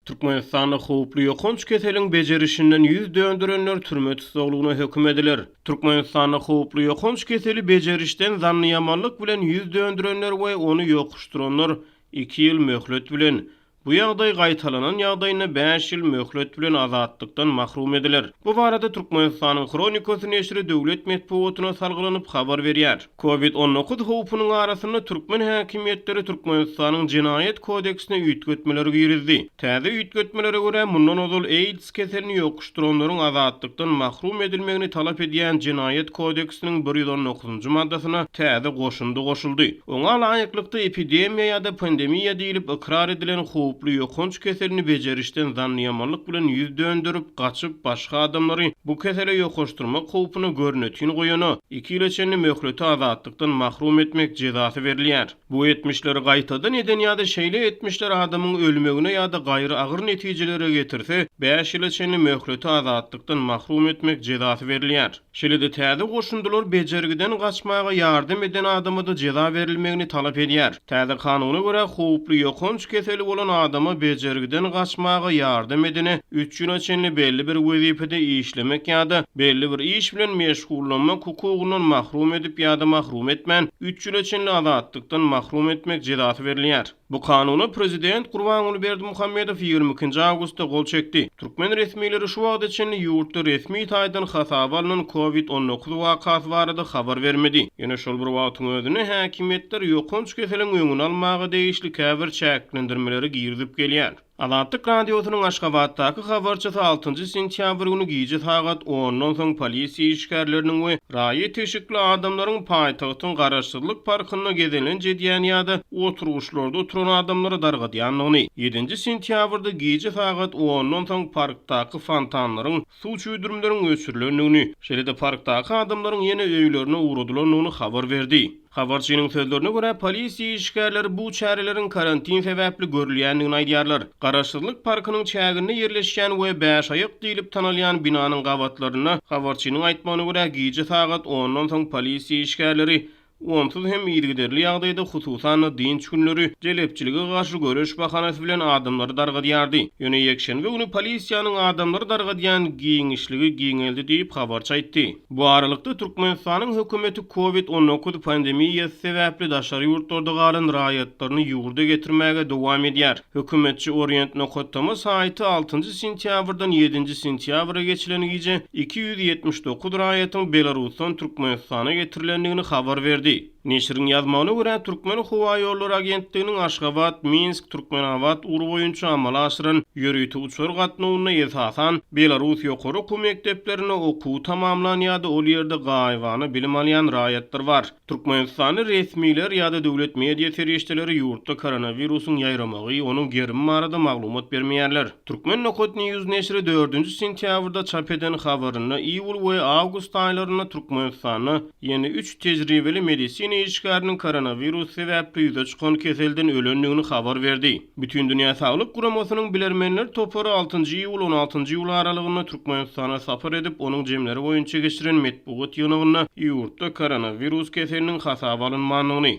Türkmenistanda howply ýokanç keseliň bejerişinden 100 dönderenler türme tussaglygyna höküm ediler. Türkmenistanda howply ýokanç keseli bejerişden zannyýamanlyk bilen 100 döndürenler we ony ýokuşdyranlar iki ýyl möhlet bilen, Bu ýagdaý gaýtalanan ýagdaýynda bäş ýyl möhlet bilen azatlykdan mahrum ediler. Bu barada Türkmenistanyň Hronikasy neşiri döwlet metbugatyna salgylanyp habar berýär. Covid 19 howpunyň arasynda türkmen häkimiýetleri Türkmenistanyň Jenaýat kodeksine üýtgetmeleri girizdi. Täze üýtgetmelere görä, mundan ozal AIDS keselini ýokuşdyranlaryň azatlykdan mahrum edilmegini talap edýän Jenaýat kodeksiniň 119-njy maddasyna täze goşundy goşuldy. Oňa laýyklykda, epidemiýa ýa-da pandemiýa diýlip ykrar edilen howply ýokanç keselini bejerişden zannyýamanlyk bilen 100 dönderip, gaçyp, başga adamlary bu kesele ýokaşdyrmak howpuna görnetin goýana, iki ýyla çenli möhlete azatlykdan mahrum etmek jezasy berilýär. Bu etmişleri gaýtadan eden ýa-da şeýle etmişler adamyň ölmegine ýa-da gaýry agyr netijelere getirse, bäş ýyla çenli möhlete azatlykdan mahrum etmek jezasy berilýär. Şeýle-de täze goşundylar bejergiden gaçmaga ýardam eden adama-da jeza berilmegini talap edýär. Täze kanuna görä, howply ýokanç keseli bolan adama bejergiden gaçmaga ýardam edene üç ýyla çenli belli bir wezipede işlemek ýa-da belli bir iş bilen meşgullanmak hukugyndan mahrum edip ýa-da mahrum etmän, üç ýyla çenli azatlykdan mahrum etmek jezasy berilýär. Bu kanuna prezident Gurbanguly Berdimuhamedow 22-nji awgustda gol çekdi. Türkmen resmileri şu wagta çenli ýurtda resmi taýdan hasaba alnan Covid 19 wakasy barada habar bermedi. Ýöne şol bir wagtyň özünde häkimiýetler ýokanç keseliň öňüni almaga degişli käbir çäklendirmeleri girizip gelýär. Azatlyk Radiosynyň Aşgabatdaky habarçysy altynjy sentýabr güni gije sagat ondan soň polisiýa işgärleriniň we raýat eşikli adamlaryň paýtagtyň Garaşsyzlyk parkynda gezelenç edýän ýa-da oturgyçlarda oturan adamlary dargadýandygyny, ýedinji sentýabrda gije sagat ondan soň parkdaky fontanlaryň, suw çüwdürimleriň öçürilendigini, şeýle-de parkdaky adamlaryň ýene öýlerine ugradylandygyny habar berdi. Habarçynyň sözlerine görä, polisiýa işgärleri bu çäreleriň karantin sebäpli görülýändigini aýdýarlar. Garaşsyzlyk parkynyň çäginde ýerleşýän we Bäşaýak diýlip tanalýan binanyň gabatlarynda, habarçynyň aýtmagyna görä, gije sagat ondan soň polisiýa işgärleri onsuz hem yzygiderli ýagdaýda, hususan-da, dynç günleri jelepçilige garşy göreş bahanasy bilen adamlary dargadýardy. Ýöne ýekşenbe güni polisiýanyň adamlary dargadýan giňişligi giňeldi diýip, habarçy aýtdy. Bu aralykda, Türkmenistanyň hökümeti Covid 19 pandemiýasy sebäpli daşary ýurtlarda galan raýatlaryny ýurda getirmäge dowam edýär. Hökümetçi Orient nokat tm saýty altynjy sentýabrdan ýedinji sentýabra geçilen gije 279 raýatyň Belarusdan Türkmenistana getirilendigini habar berdi. Neşiriň ýazmagyna görä, Türkmenhowaýollary agentliginiň Aşgabat, Minsk, Türkmenabat ugry boýunça amala aşyran ýörite uçar gatnawynda esasan belarus ýokary okuw mekdeplerinde okuwy tamamlan ýa-da ol ýerde gaýybana bilim alýan raýatlar bar. Türkmenistanly resmiler ýa-da döwlet media serişdeleri ýurtda koronawirusyň ýaýramagy, onuň gerimi barada maglumat bermeýärler. Turkmen nokat news neşiri dördünji sentýabrda çap eden habarynda iýul we awgust aýlarynda Türkmenistanda Ýene üç tejribeli medisina işgäriniň koronawirus sebäpli ýüze çykan keselden ölendigini habar berdi. Bütindünýä Saglyk Guramasynyň bilermenler topary altynjy iýul-on altynjy iýul aralygynda Türkmenistana sapar edip, onuň jemleri boýunça geçiren metbugat ýygnagynda ýurtda koronawirus keseliniň hasaba alynmandygyny,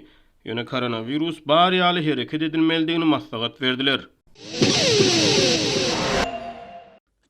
ýöne koronawirus bar ýaly hereket edilmelidigini maslahat berdiler.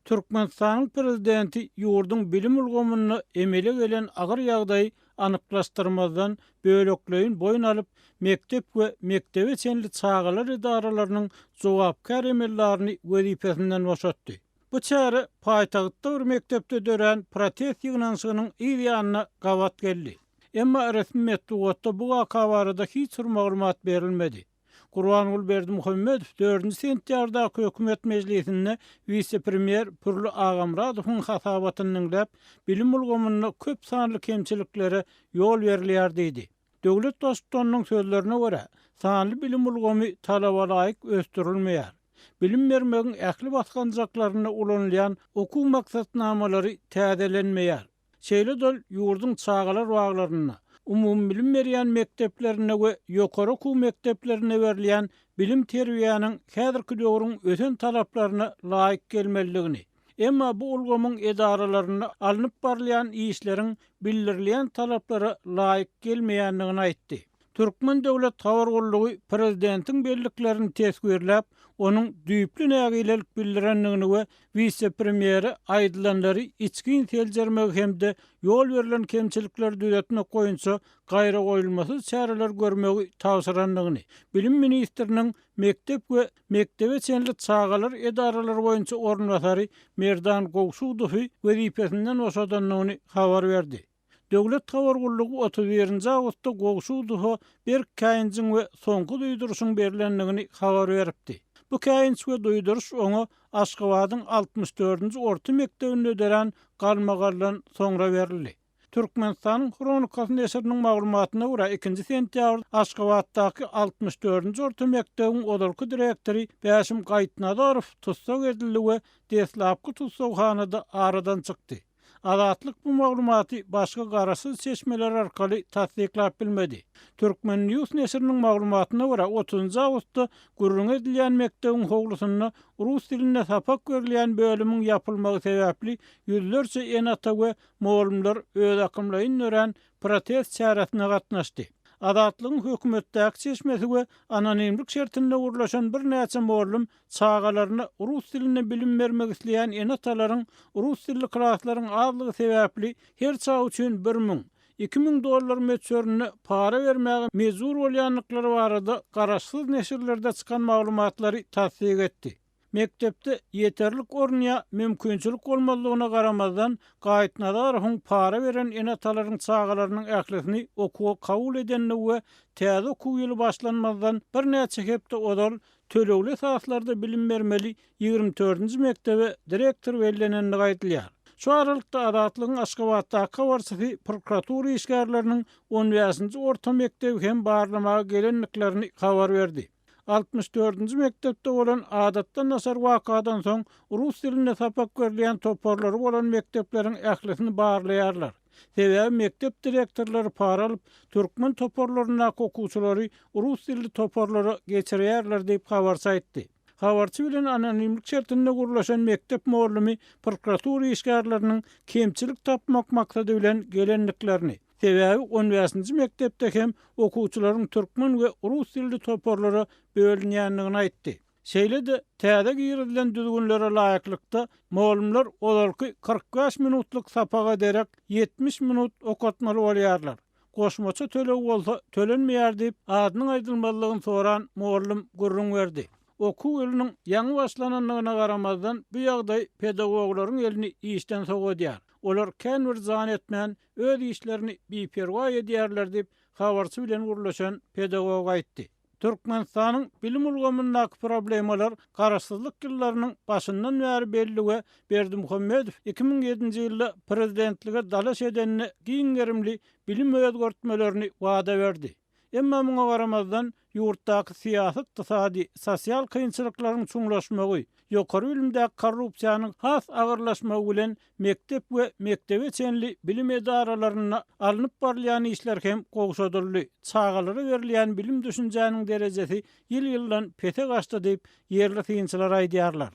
Türkmenistanyň prezidenti ýurduň bilim ulgamynda emele gelen agyr ýagdaýy anyklaşdyrmazdan bölekleýin boýun alyp, mekdep we mekdebe çenli çagalar edaralarynyň jogapkär emeldaryny wezipesinden boşatdy. Bu çäre paýtagtda bir mekdepde dörän protest ýygnanyşygynyň yz ýanyna gabat geldi. Emma resmi metbugatda bu waka barada hiç bir maglumat berilmedi. Gurbanguly Berdimuhamedow dördünji sentýabrdaky hökümet mejlisinde wise-premýer Pürli Agamyradowyň hasabatyny diňläp, bilim ulgamynda köp sanly kemçiliklere ýol berilýär diýdi. Döwlet Baştutanynyň sözlerine görä, sanly bilim ulgamy talabalaýyk ösdürilmeýär. Bilim bermegiň ähli basgançaklarynda ulanylýan okuw maksatnamalary täzelenmeýär. Şeýle-de ol ýurduň çagalar baglarynda, umumybilim berýän mekdeplerinde we ýokary okuw mekdeplerinde berilýän bilim-terbiýäniň häzirki döwrüň ösen talaplaryna laýyk gelmelidigini, emma bu ulgamyň edaralarynda alnyp barylýan işleriň bildirilýän talaplara laýyk gelmeýändigini aýtdy. Türkmen döwlet habar gullugy prezidentiň belliklerini teswirläp, onuň düýpli nägilelik bildirendigini we wise-premýere aýdylanlary içgin seljermegi hem-de ýol berlen kemçilikleri düzetmek boýunça gaýragoýulmasyz çäreler görmegi tabşyrandygyny, bilim ministriniň mekdep we mekdebe çenli çagalar edaralary boýunça orunbasary Merdan Gowşudowy wezipesinden boşadandygyny habar berdi. Döwlet habar gullugy 31 nji awgustda Gowşudowa berk käýinjiň we soňky duýduryşyň berlendigini habar beripdi. Bu käýinç we duýduryş oňa Aşgabadyň 64-nji orta mekdebinde dörän galmagaldan soňra berildi. Türkmenistanyň Hronikasy neşiriniň maglumatyna görä, ikinji sentýabrda Aşgabatdaky 64-nji orta mekdebiň ozalky direktory Bäşim Gaýypnazarow tussag edildi we deslapky tussaghanada aradan çykdy. Azatlyk bu maglumaty başga garaşsyz çeşmeler arkaly tassyklap bilmedi. Turkmen. News neşiriniň maglumatyna görä, otuzynjy awgustda gürrüňi edilýän mekdebiň howlusynda rus dilinde sapak berilýän bölümiň ýapylmagy sebäpli ýüzlerçe ene-ata we mugallymlar özakymlaýyn dörän protest çäresine gatnaşdy. Azatlygyň hökümetdäki çeşmesi we anonimlik şertinde gürleşen birnäçe mugallym çagalaryna rus dilinde bilim bermek isleýän ene-atalaryň rus dilli klaslaryň azlygy sebäpli her çaga üçin 1000, 2000 dollar möçberinde para bermäge mejbur bolýandyklary barada garaşsyz neşirlerde çykan maglumatlary tassyk etdi. Mekdepde ýeterlik orun ýa mümkinçilik bolmazlygyna garamazdan, Gaýypnazarowyň para beren ene-atalaryň çagalarynyň ählisini okuwa kabul edendigi we täze okuw ýyly başlanmazdan birnäçe hepde ozal tölegli esaslarda bilim bermeli 24-nji mekdebe direktor bellenendigi aýdylýar. Şu aralykda, Azatlygyň Aşgabatdaky habarçysy prokuratura işgärleriniň on bäşinji orta mekdebi hem barlamaga gelendiklerini habar berdi. 64-nji mekdepde bolan adatdan daşary wakadan soň rus dilinde sapak berilýän toparlary bolan mekdepleriň ählisini barlaýarlar. Sebäbi mekdep direktorlary para alyp, türkmen toparlaryndaky okuwçylary rus dilli toparlara geçirýärler diýip, habarçy aýtdy. Habarçy bilen anonimlik şertinde gürleşen mekdep mugallymy prokuratura işgärleriniň kemçilik tapmak maksady bilen gelendiklerini, Sebäbi on bäşinji mekdepde hem okuwçylaryň türkmen we rus dilli toparlara bölünýändigini aýtdy. Şeýle-de, täze girizilen düzgünlere laýyklykda, mugallymlar ozalky 45 minutlyk sapaga derek 70 minut okatmaly bolýarlar. Goşmaça töleg bolsa tölenmeýär diýip, adynyň aýdylmazlygyny soran mugallym gürrüň berdi. Okuw ýylynyň ýaňy başlanandygyna garamazdan, bu ýagdaý pedagoglaryň elini işden sowadýar. Olar kän bir jan etmän, öz işlerini biperwaý edýärler diýip, habarçy bilen gürleşen pedagog aýtdy. Türkmenistanyň bilim ulgamyndaky problemalar garaşsyzlyk ýyllarynyň başyndan bäri belli we Berdimuhamedow 2007-nji ýylda prezidentlige dalaş edende giň gerimli bilim özgertmelerini wada berdi. Emma muňa garamazdan, ýurtdaky syýasy-ykdysady, sosial kynçylyklaryň çuňlaşmagy, ýokary bilimdäki korrupsiýanyň has agyrlaşmagy bilen mekdep we mekdebe çenli bilim edaralarynda alnyp barylýan işler hem gowşadyldy, çagalara berilýän bilim-düşünjäniň derejesi ýyl-ýyldan pese gaçdy diýip, ýerli synçylar aýdýarlar.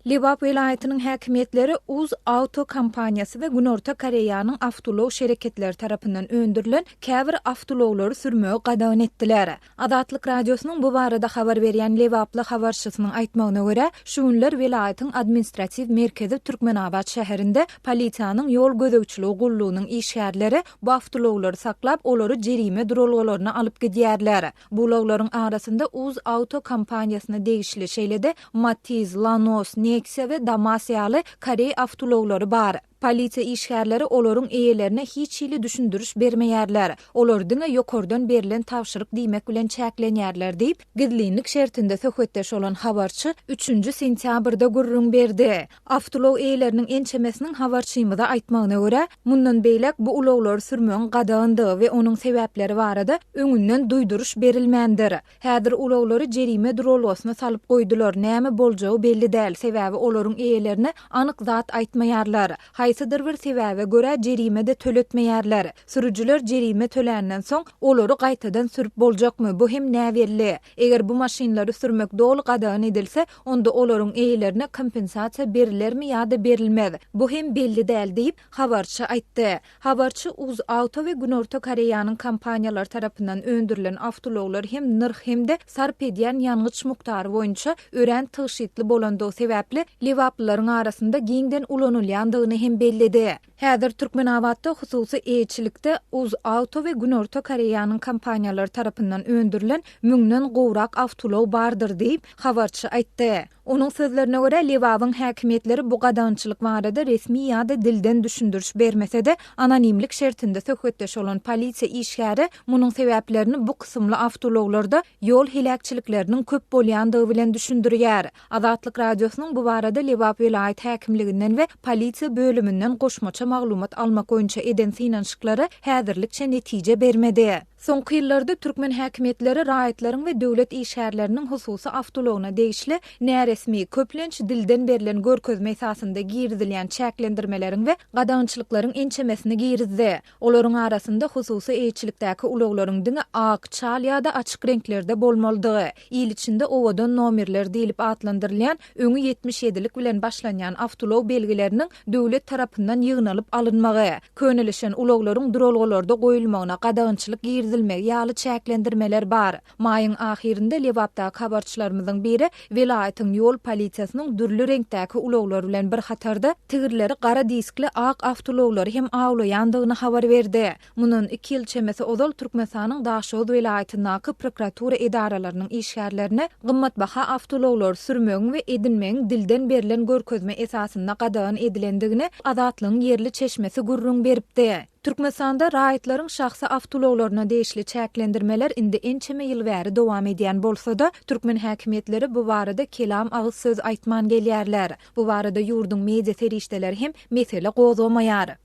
Lebap welaýatynyň häkimiýetleri Uz Auto kompaniýasy we Günorta Koreýanyň awtoulag şereketleri tarapyndan öndürilen käbir awtoulaglary sürmegi gadagan etdiler. Azatlyk Radiosynyň bu barada habar berýän lebaply habarçysynyň aýtmagyna görä, şu günler welaýatyň administratiw merkezi Türkmenabat şäherinde polisiýanyň ýol gözegçiligi gullugynyň işgärleri bu awtoulaglary saklap, olary jerime duralgalaryna alyp gidýärler. Bu ulaglaryň arasynda Uz Auto kompaniýasyna degişli, şeýle-de Matiz, Lanos, Nexia we Damas ýaly koreý awtoulaglary bar. Polisiýa işgärleri olaryň eýelerine hiç hili düşündiriş bermeýärler. Olar diňe ýokardan berlen tabşyryk diýmek bilen çäklenýärler diýip, gizlinlik şertinde söhbetdeş bolan habarçy üçünji sentýabrda gürrüň berdi. Awtoulag eýeleriniň ençemesiniň habarçymyza aýtmagyna görä, mundan beýläk bu ulaglary sürmegiň gadagandygy we onuň sebäpleri barada öňünden duýduryş berilmändir. Häzir ulaglary jerime duralgasyna salyp goýdular, näme boljagy belli däl, sebäbi olaryň eýelerine anyk zat aýtmaýarlar. Haýsydyr bir sebäbe görä jerime-de töletmeýärler. Sürüjiler jerime töländen soň, olary gaýtadan sürüp boljakmy, bu hem näbelli. Eger bu maşynlary sürmek doly gadagan edilse, onda olaryň eýelerine kompensasiýa berilermi ýa-da berilmez, bu hem belli däl diýip, habarçy aýtdy. Habarçy UzAuto we Günorta Koreýanyň kompaniýalary tarapyndan öndürilen awtoulaglar hem nyrh hem-de sarp edýän ýangyç mukdary boýunça örän tygşytly bolandygy sebäpli lebaplylaryň arasynda giňden ulanylýandygyny hem belledi. Häzir Türkmenabatda hususy eýeçilikde UzAuto we Günorta Koreýanyň kompaniýalary tarapyndan öndürilen müňden gowrak awtoulag bardyr diýip, habarçy aýtdy. Onuň sözlerine görä, Lebabyň häkimiýetleri bu gadagançylyk barada resmi ýa-da dilden düşündiriş bermese-de, anonimlik şertinde söhbetdeş bolan polisiýa işgäri munuň sebäplerini bu kysymly awtoulaglarda ýol heläkçilikleriniň köp bolýandygy bilen düşündirýär. Azatlyk Radiosynyň bu barada Lebap welaýat häkimliginden we polisiýa bölüminden goşmaça maglumat almak boýunça eden synanyşyklary häzirlikçe netije bermedi. Soňky ýyllarda türkmen häkimiýetleri raýatlaryň we döwlet işgärleriniň hususy awtoulagyna degişli näresmi, köplenç dilden berlen görkezme esasynda girizilýän çäklendirmeleriň we gadagançylyklaryň ençemesini girizdi. Olaryň arasynda hususy eýeçilikdäki ulaglaryň diňe ak, çal ýa-da açyk reňklerde bolmalydygy, il içinde owadan nomerler diýlip atlandyrylýan öňi 77-lik bilen başlanýan awtoulag belgileriniň döwlet tarapyndan ýygnalyp alynmagy, könelişen ulaglaryň duralgalarda goýulmagyna gadagançylyk girizilmegi ýaly çäklendirmeler bar. Maýyň ahyrynda Lebapdaky habarçylarymyzyň biri welaýatyň ýol polisiýasynyň dürli reňkdäki ulaglar bilen bir hatarda tigirleri gara diskli ak awtoulaglary hem awlaýandygyny habar berdi. Mundan iki ýyl çemesi ozal Türkmenistanyň Daşoguz welaýatyndaky prokuratura edaralarynyň işgärlerine gymmatbaha awtoulaglary sürmegiň we edinmegiň dilden berlen görkezme esasynda gadagan edilendigini Azatlygyň ýerli çeşmesi gürrüň beripdi. Türkmenistanda raýatlaryň şahsy awtoulaglaryna degişli çäklendirmeler indi ençeme ýyl bäri dowam edýän bolsa-da, türkmen häkimiýetleri bu barada kelam agyz söz aýtman gelýärler. Bu barada ýurduň media serişdeleri hem mesele gozgamaýar.